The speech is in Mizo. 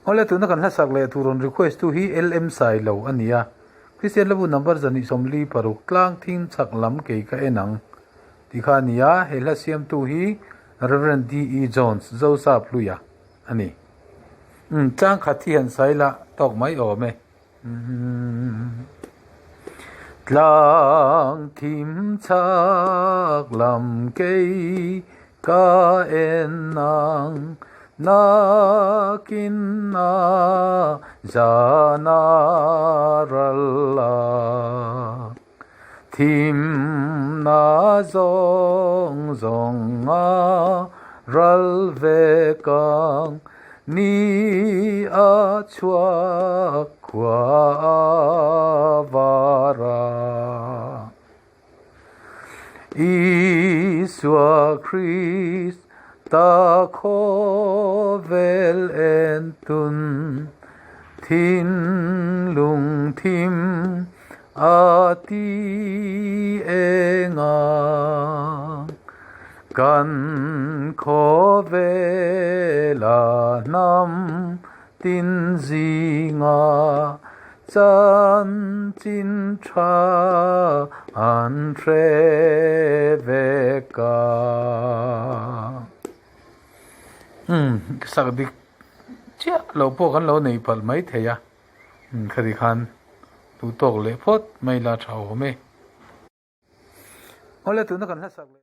Awle tuna kan hlasak leh tur rawn request tu hi LM Sailo a ni a, Kristian Labu number 146 tlang thing chhak lam kei ka en ang tih kha a ni a, he hla siamtu hi Rev. DE Jones, Zosap Hluia a ni. Umm tlang khat hi han sawi la tawk mai awm e. Tlang thim chhak lam kei ka en ang nakin a zan a ral a. Thim na zawng zawng a ral vek ang. Ni a chhuak khua a var a. Isua Krista khawvel en tun thinlung thim a ti eng a. Kan khawvela hnam tin zinga chanchin tha an hre vek a. Umm sak dik chiah lo pawh kan lo nei palh mai thei a, khati khan duhtawk leh phawt mai la tha awm e. Awle tuna kan hlasak leh.